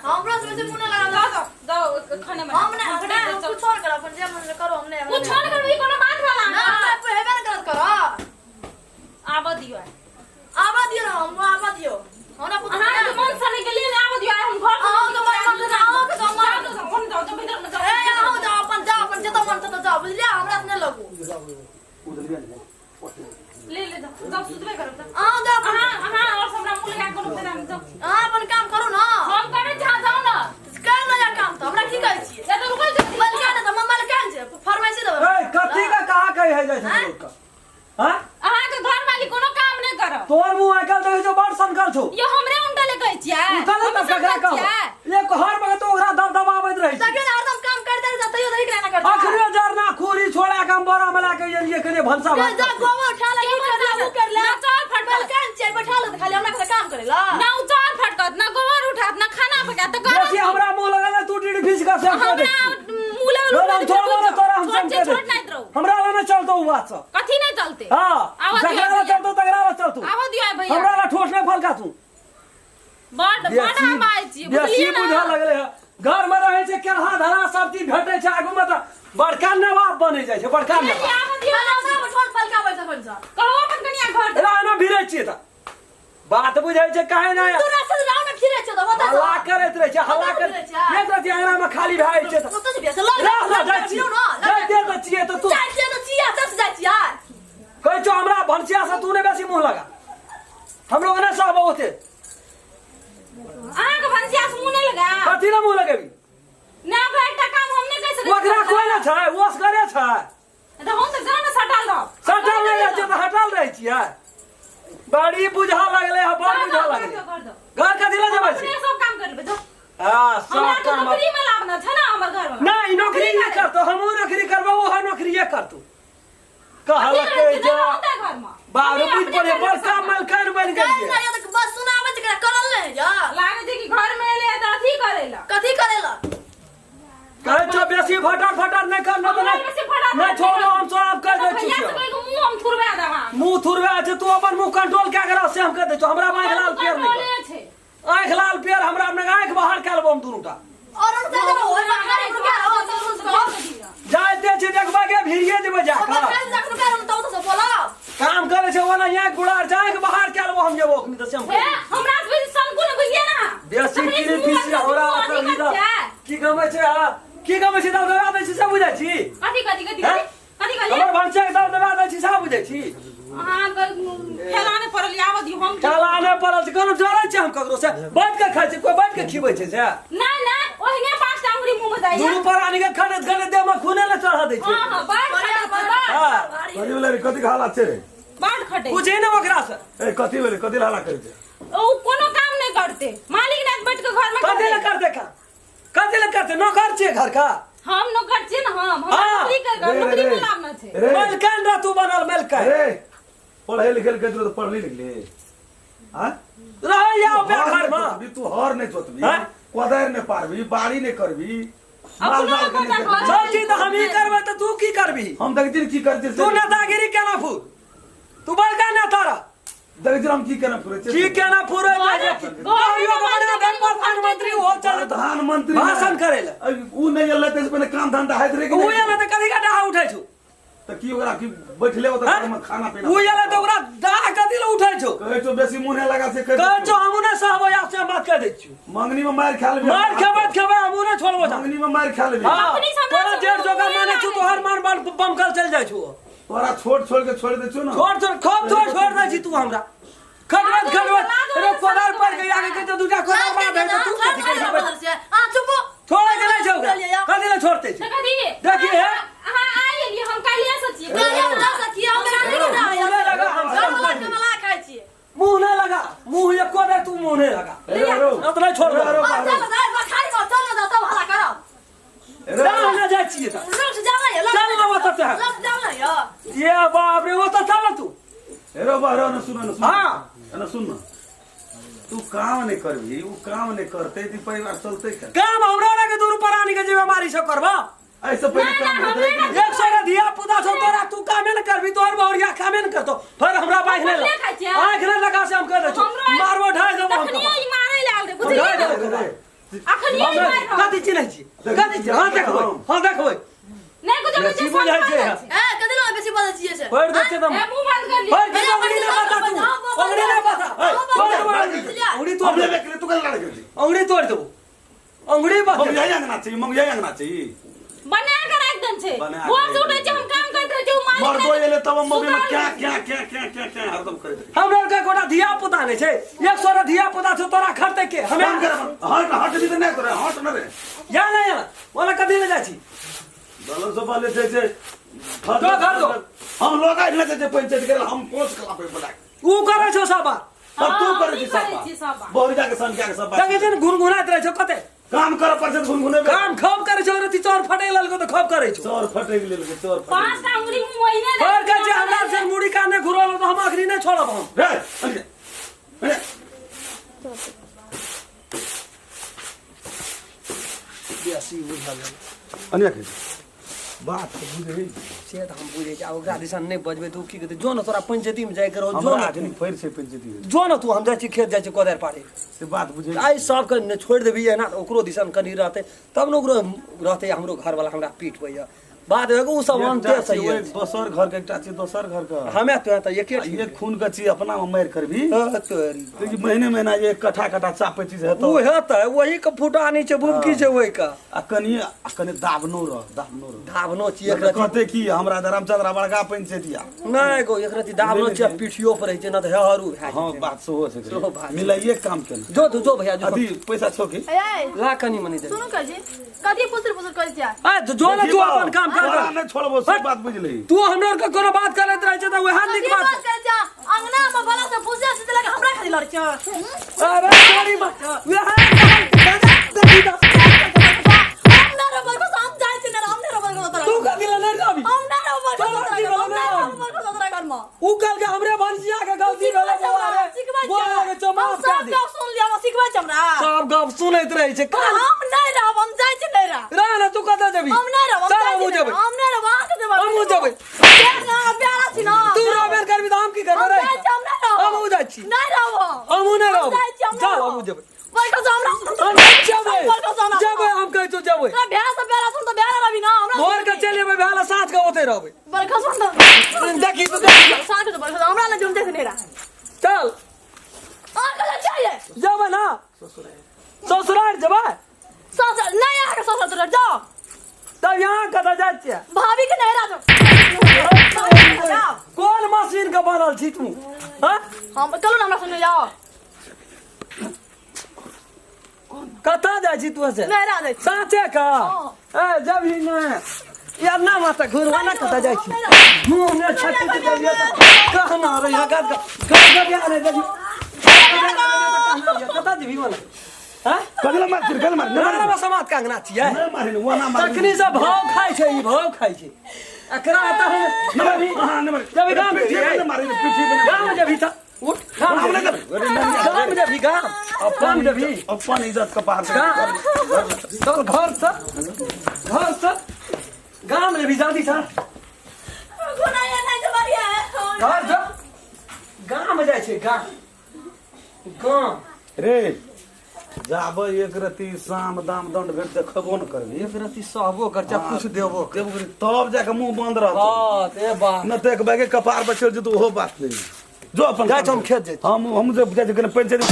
हमरो से बेसी मुंह ना लगा। जाओ जाओ जाओ, खाना बना। हम ना, हम ना कुछ और करब, अपन जे मन करो, हम नहीं। कुछ और करबै, कोनो बात होला? ना, हमरा पे हेबे ना करत करो। आबऽ दियौ। आबऽ दियौ ना, हम आबऽ दियौ, हमरा पुतहु। अहाँके मन से नहि गेलियै ने, आबऽ दियौ आइ हम घर। अहाँके मन से नहि, अहाँके तऽ मन- जाउ जाउ, जाउ जाउ, भीतर मे जाउ। ए, अहूँ जाओ अपन, जाओ अपन, जतऽ मन ततऽ जाओ, बुझलियै? हमरा से नहि लगू। ले ले, जाउ जाउ, सुतबे करब जाउ। अहाँ जाओ अपन। अहाँ अहाँ और हमरा मुँह लगा के कोनो फायदा नहि, जाउ। अहाँ अपन काम करू ना। हम करै छी, अहाँ जाउ ने। कर ना यार काम, तऽ हमरा की कहै छियै? या तऽ रुकै छी। मलकान तऽ मलकान छै, फरमाइशी देबै। ए, कथी का कहा कहे है जाइ छै लोक का? हाँ? अहाँके घर वाली कोनो काम नहि करब। तोर मुंह आइ काल्हि देखै छौ बड़ सनकल छौ। यो हमरे उनटले कहै छियै? उठल हम तऽ ककरा सनकल कहब? छियै? एक हर वक्त ओकरा दबदबाबैत रहै छै। तखन हरदम काम करते रहै छै, तैयो धरि ना करते। अखने जरना खूरी छोड़ा के हम बोरा में लाके एलियै कने भनसा भात जा, गोबर उठा ले, ई कर ले, ऊ कर ले। ना चाउर फटकत। मलकान छै, बैठा ले खाली हमरा के काम करे ला। ना उचार फटकत, ना गोबर उठात, ना खाना पकात, तऽ करत बेसी की? हमरा मुंह लगल तू डीड फीस का से हमरा मुँह लगल। ना, हम छोड़बो ना तोरा, हम छोट सब छै, कह छोट दै नहि रहू। हमरा लग नहि चलतो उ बात सब। कथी नहि चलते? हाँ, आबऽ दियौ जकरा लग भैया। चलतो तकरा लग चलतो। आबऽ दियौ भैया। हमरा लग ठोस नहि फलका तू। बड बड हम आइ छी, बेसी बुझलियै बुझऽ ने? लगलै हँ। घर में रहै छै केलहा धरा सब चीज भेटै छै आगू में, तऽ बड़का नवाब बनै जाइ छै, बड़का नहीं, नवाब। आबऽ दियौ, आबऽ दियौ। सब छोड़ पलकाबै छै कोन सा। कहू अपन कनिया घर दे। एना एना भिड़ै छियै तऽ बात बुझै छै काहे नहि? तू रास्ता राव ने फिरे छै तऽ ओतऽ हल्ला करैत रहै छै, हल्ला कतऽ करैत फिरै छै? एक रति अंगना में खाली भए जाइ छै तऽ ओतऽ से बेस लग रह ना, जाइ छी, जाइते तऽ छियै तऽ तू जाइ छियै तऽ छियै, तब जाइ छियै। कहै छौ हमरा भनसिया से तू नहि बेसी मुँह लगा, हमरो नहि सहबो ओते। अहाँके भनसिया से मुँह नहि लगा। कथी लए मुँह लगेबी? ना भाई, एकटा काम हम नहि कहि सकै छी। ओकरा कोइ नहि छै, ओ असगरे छै। तऽ हम तऽ जाउ ने, सटल रहब। सटल नहि रहै छियै तऽ हटल रहै छियै। बड़ी बुझा लगलै हँ, बड़ बुझा घर लगलै। दो, घर दो। घर कथी लए जेबै अपने से? सब काम कर लेबै, जाउ। हाँ, सब हमरा तऽ काम नौकरी में लाभ न छै ने हमर घर वाला। नहि, नौकरी नहि करतौ, हमहूँ नौकरी करबौ, ओहो नौकरिये करतौ। कहलकै कथी जे रहतै घरमे? बाबू अपने बुझि पड़े अपने बड़का सब। मलकान बनि गेलियै। ना, तऽ बस सुनाबै छै, करल नहि जा। लागै छै कि घर में एलै तऽ अथी करै ला। कथी करे ला? कहै छौ बेसी फटर फटर नहि कर, नहि तऽ हमरा बेसी फटर नहि छोड़बौ हम, सब कहि दै भैया छियौ। से कहि के मुँह हम थुरबा देब अहाँके। मुँह थुरबा छै, तू अपन मुँह कंट्रोल कए के रह से हम कहि दै छियौ। हमरा आँखि लाल पियर नहि कर। कंट्रोले छै। आँखि लाल पियर हमरा अपने आँखि बाहर कए लेबौ हम दुनू टा। और हम जाय देबो, ओहि बखारी रुका रहो, तब रुक। जाइते छै देखबै के भिड़िए जेबै जा ओकर कऽ। खाली जखन रुका रहो तब तऽ बोलब। काम करै छै ओना यहाँ गुड़ार छै, आँखि बाहर कए लेबौ हम जेबो अखनी तऽ से हम हे, कहि दै छियौ। हमरा से बेसी सनकू ने, बुझलियै ना? बेसी तखने से किरी मुँह फीसी अथी हमरा अथी ओकर लीडर छियै। की गमै छै? हाँ, की गमै छै? दब दबा दै छी से बुझै छी? कथी कथी कथी? हैं? कथी कहलियै? हमर भनसिया के दब दबा दै छी से बुझै छी? अहाँके खेला नहि पड़ल, आबऽ दियौ हम। खेला नहि पड़ल छै, कोनो डरै छै हम ककरो से? बैठ के खाइ छै कोइ? बैठ के खिबै छै से? नहि नहि, ओहिने पाँचटा अंगुरी मुँह में जाइए। दुनू प्राणी के खनैत खनैत देह में खूने ने चढ़ा दै छै। हाँ हाँ, बड़ खटै छै, बड़। हाँ। कथी भेलै रे? कथी के हालत छै रे? बड़ खटै। पूछे ने ओकरा से। ए, कथी भेलै? कथी हाला करै छै? ओ कोनो काम नहि करते, मालिक नहि बैठ के घर में। कथी ले करते काम? कथी ले करते? नौकर छियै घर का? हम नौकर छियै ने, हम हाँ। नौकरी कर रे, रे, नौकरी रे। में लाभ न छै। रे मलकान रह तू बनल मलकान। रे, पढ़े लिखे ले कहैत रहौ तऽ पढ़ली लिखली? आँय? रहै या तू ओकरा हर घर नहि में जोतबी, तू हर नहि जोतबी, आँय? कोदारि नहि पारबी, बाड़ी नहि करबी, माल अपना जाल के नहि अपना देखबी। घर। सब चीज तऽ हमही करबै तऽ तू की करबी? हम देखै छियै की करै छै से। तू नेतागिरी केना फूर? तू बड़का नेता रह। देखै छियै हम की केना फुरै छै। की केना फूरै छै? गाड़ियो के बना दे प्रधानमंत्री हो चल प्रधानमंत्री भाषण करे ले। उ नहि एलै तैसे पहिने काम धंधा होइत रहै कि उ नहि? एलै तऽ कथी के डाहा उठै छौ? तऽ की ओकरा की बैठले ओतऽ हैं? घरमे खाना पीना उ एलै तऽ ओकरा डाहा कथी ले उठै छौ? कहै छौ बेसी मुँह नहि लगा से कहि कहै छौ हमहूँ नहि सहबै आब से हम बात कहि दै छियौ। मंगनी में मार खा लेबी। मार खेबै खेबै, हमहूँ नहि छोड़बो जा। मंगनी में मार खा लेबी। हाँ, अपनी से हमरा तोरा से जेठ जोकर मुँह मानै नहि छौ, लागै तोहर छै। मान बम बमकल चलि जाइ छौ। तोरा छोड़ छोड़ के छोड़ दै छौ ना। छोड़ छोड़, खूब छोड़ छोड़ दै छी तू हमरा। खटबैत खटबैत अरे कोदार पर के आगे के दूटा कोदार मार दे तऽ तू कथी करै छी? आ चुप। छोड़े के नहि छौ ओकरा, कथी ले छोड़ते छी? तऽ कथी? देखिए हे। अहाँ आइ एलियै, हम काल्हिए से छियै। काल्हि जा सकी, हमरा नहि मुँह नहि लगा, हम घर वाला सब के मला खाइ छियै। मुँह नहि लगा, मुँह एको दे तू मुँह नहि लगा। रे, रो। न तऽ नहि छोड़बो। रो, रो, आ चल जाय बखारी में, चल ना तब हला करब। रे, चल ना जाइ छियै तऽ। लौट जाओ ना, चल ना ओतऽ से। लौट जाओ ना यो। ये बाप रे, ओतऽ चल ना तू। रो बा रो, न सुन न सुन। हाँ। न सुन न, तू काम नहीं करबी, उ काम नहीं करते ती परिवार चलते के? काम हमरा लगे दूर प्राणी के जे बीमारी से करबा। ऐसे पहले ना, काम ना, होइत रहै कि हमरा नहि? एक सौ के धिया पुता छौ तोरा, तू कामे न करबी, तोहर बहुरिया कामे न करतो, फिर हमरा बाइक नहीं अपने खाइ छियै। आँख नहीं लगा से हम कह दै छौ। हमरो मारबो ढाई देबो हम। तखनियो ई मारै लागल रहै, ढाई बुझलियै ने? देबो। रे, रे, अखन ये हमरा मारि रहल। कथी चिन्है छी कथी छी? हाँ देखबै, हाँ देखबै। नहि कुछो बेसी कहै छै, बुझै छै। ए कथी लए बेसी बजै छियै से? पढ़ि दै छै तऽ ए, मुँह बंद कर ली। पढ़ि के अंगुरी नहि बता तू, अंगुरी नहि बता। तोड़ देबो अंगुरी, तोड़ हम देबो। लेबे के लिए तू कल लड़े के अंगुरी तोड़ देबो, अंगुरी बता। हम यही अंगना चाहिए, मंग यही अंगना चाहिए। बना के राखि देन छै। बना के भोर से राखि उठै छै, हम काम करैत रहै छै, ओ मालिक मर्दो नहि- एले तब हम मम्मी में सुतल क्या रहै छै। क्या क्या क्या क्या क्या हरदम करे। हमरा आरके गोटा धिया पुता नहि छै, 100 टा धिया पुता छौ तोरा, खरतै के? हमे काम कर, हट हट भी तो नहीं करे, हट न रे। या नहि या ओना कथी ले जाइ छी? दलन सब वाले छै छै जो घर जो। हम लोग आइ नहि छै पंचायत के, हम पोस कला पे बोला। ऊ करै छौ सब बात। तब तू हाँ, करे हमही छी करै छी सब सब बात। बोरी जाके सन के सब बात। देखै छै ने, गुनगुनाइत रहै छौ कते। काम कर पर से गुनगुने। काम खब करै छौ रति, चोर फटे ललको तऽ खब करै छौ। चोर फटे गेल के चोर फटे। 5 टा अंगुरी मुँह ओहिने फड़ के छै हमरा से मुड़ी कान नहि घुरल तऽ हम अखनी नहि छोड़ब हम। रे अरे अरे बेसी बुझल। अनिया के बात के बुझै? से तऽ हम बुझै छी। आब ओकरा दिसन नहि बजबै तऽ ओ की कहतै? जो ने, तोरा पंचायतीमे जाइ के रहो, जो हमरा ने। अखनी फैर छै पंचायती। जो ने तू, हम जाइ छी खेत, जाइ छी कोदारि पाड़े। से बात बुझै। आइ सबके ने छोड़ि देबही एना तऽ ओकरो दिसन कनि रहतै तब ने ओकरो रहतै। हमरो घरवला हमरा पीटबैया बाद एगो ओ सब अन्ते एकटा सही छै, ओहि दोसर घर के, एकटा छै दोसर घर के। हमे तो तऽ एके आ एक खून के छी, अपना में मारि करबी? हँ, तोरी। देखी, महीने महीना जे एक कट्ठा कट्ठा चापै छी से हेतौ? ओ हेतै, वही के फुटानी छै, बुबकी छै ओहि के। आ कनि दाबनो रह, दाबनो रह। धावनो छी एक नहि तऽ रति। कहते की हमरा तऽ रामचंद्र बड़का पंचायतिया। नहि गो, एक रति दाबनो छी आ पीठियो पर रहै छै ने तऽ हेहरू भए हँ जेतै। बात सेहो छै। सेहो बात छै। मिलाइए काम केना। जो तू जो भैया, जो। अथी पैसा छौ की? ए ला कनि मनि दे। सुनू, कहै छी कथी फुसुर फुसुर करै छियै? आ जो ने तू अपन काम कर। तोरा नहि छोड़बो, से बात बुझली। तू हमरा आरके कोनो बात करैत रहै छै तऽ वएह नीक कथी बात। बात करै छियै? अंगना में भला से फुसे से लगे हमरा खाली लड़ै छियै? अरे तोरी माँ, वएह देखी तऽ। हम ना रहबै, बस हम जाइ छी ना, हम ना रहबै तोरा। तू कथी लए नहि रहबी? हम ना रहबै तोरा तोरा की घर, हम भेलौ ना नहि रहबै तोरा घर में। उ कहलकै हमरे भनसिया के गलती भेलै बौआ रे। सिखबै बौआ रे चौ हम माफ सब कए दे। गप सुन लिअ, हमरा सिखबै छै हमरा? सब गप सुनैत रहै छै कान। हम नहि रहब, हम जाइ छी नहि रह। रह ने, तू कतऽ जेबी? हम नहि रहब, हम चल जाइ हमहूँ छी जेबै। नहि, हम नहि रहब, अहाँ के जेबै। हमहूँ जेबै। प्यारा छी ना। तू रहबे करबी तऽ हम की करबै? हम रे जाइ छी, हम नहि रहब। हमहूँ जाइ छी। नहि रहब हम। हमहूँ नहि रहब। हम जाइ छी, हम नहि चल रहब। हमहूँ जेबै। बड़का से हमरा। हम जेबै। बड़का से हमरा। जेबै, हम कहै छौ जेबै। तोरा भैया से प्यारा सुन तऽ भैया रहबी ना हमरा। भोर के चलि एबै भेल, साँझ के ओतै रहबै। बड़का सुन तऽ देखी तू, देखी। साँझ के तऽ बड़का से हमरा लग जुमते से नहीं रहा। चल। अहाँ कतऽ चाहिए? जेबै ना ससुराल जेबै। ससुर नहीं, अहाँके ससुर तोरा जाओ। तब यहाँ कतऽ जाइ छियै? भाभी के नैहरा जाओ, जाओ। कोन मशीन के बनल छी तू? हाँ? हम चलू ना, हमरा संगे जाओ। कतऽ जाइ छी तू से? नैहरा जाइ छी। साँचे का? हाँ। ए जब ही ने यार ना माता घुरवा ना, कतऽ जाइ छी? मुँह ने छटी के देलियै तऽ कहना रे, यहाँ कत कत बियाह नहि देली। कतऽ जेबही मने? हाँ? कथी लए मार कल मार? ना ना, समाज के अंगना छियै। नहि मारे ने, वो ना मारे। तखनी से भाव खाइ छै, ई भाव खाइ छै एकरा तऽ हम नहि मारे, हाँ, नहि मारे। जब गाम पीठी पे नहि मारे, पीठी पे नहि। गाम जेबही तऽ उठ, गाम गाम नहि जेबही। जेबै। अरे नहि। गाम जेबही, गाम गाम जेबही। अपन इज्जत के बाहर। गाम चल, घर से, घर से गाम जेबही, जल्दी चल। घर से गाम जाइ छै, गाम गाम। रे जाब एक रति साम दाम दंड भेट देखबो न करबी। एक रति सहबो कर, चाहे कुछ देबो कर। देबो करी, तब जाके मुंह बंद रहतो। हाँ ते बा। न तऽ एक बैगे कपार पर चढ़ जेतौ, ओहो बात नहीं। जो अपन जाइ छी हम खेत जाइ छी। हम जे जाइ छी कने पंचायत।